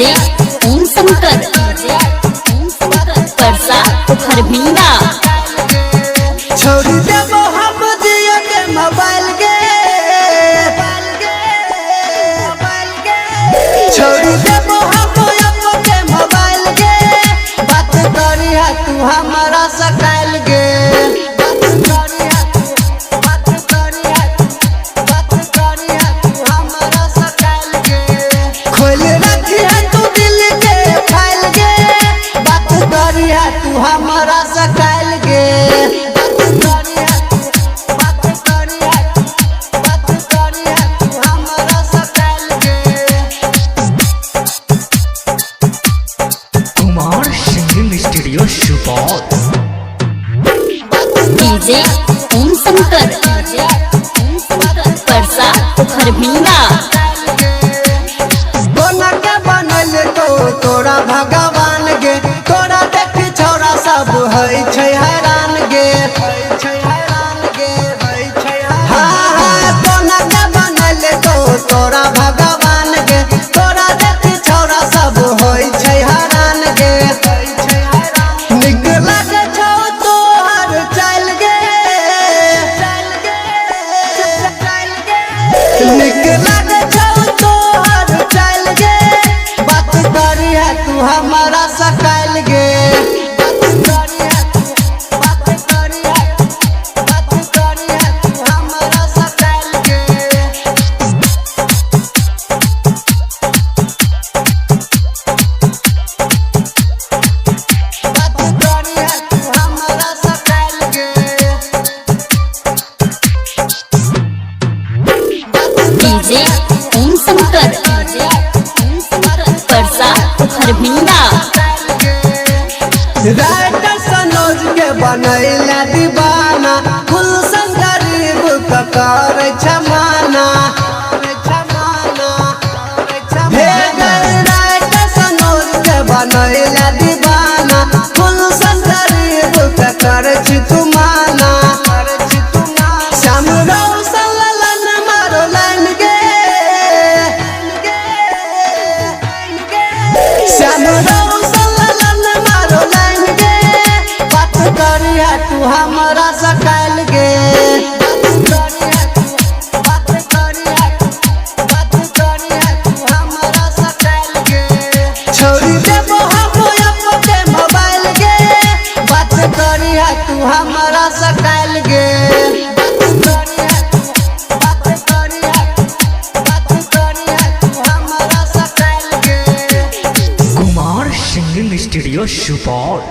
DJ ओम शंकर, परसा पोखरभिंडा। छोड़ी देबो हम जियो के मोबाइल गे, छोड़ी देबो हम अपो के मोबाइल गे। बात करी है तू हमारा सकाइल गे, बात करी है तू, बात करी है तू, बात करी है तू हमारा सकाइल गे। खोल रखी है तू दिल के फाइल गे, बात करी है तू हमारा सकाइल गे। बात करी है तू, बात करी है तू, बात करी है तू हमारा सकाइल गे। Kumar singing studio Supaul. DJ Om Shankar, Parsa Pokharbhinda. कोना के बनल तो तोरा भगवान गे, तोरा देख छौरा सब होइ छै हैरान गे। हाँ हाँ, कोना के बनल तो तोरा भगवान गे, तोरा देख छौरा सब होइ छै हैरान गे। निक लागे छौ तोहर चालि गे, निक लागे छौ तोहर चालि गे। बात करी है तू हमारा सकाइल गे, बात करी है तू, बात करी है तू, बात करी है तू हमारा सकाइल गे। बात करी है तू हमारा सकाइल गे। डीजे ओम शंकर, परसा पोखरभिंडा। राइटर सनोज के बनैला दीवाना, गुलशन गरीब के करै छै माना। हे गै, राइटर सनोज के बनैला दीवाना, गुलशन गरीब के करै छी तू माना। श्याम रौशन ललन मारो लाइन गे, श्याम रौशन ललन मारो लाइन गे। बात करी है तू हमारा सकाइल गे, बात करी है तू, बात करी है तू, बात करी है तू हमारा सकाइल गे। छोड़ी देबो हम अपो के मोबाइल गे, बात करी है तू हमारा सकाइल गे। बात करी है तू, बात करी है तू, बात करी है तू हमारा सकाइल गे। Kumar singing studio Supaul.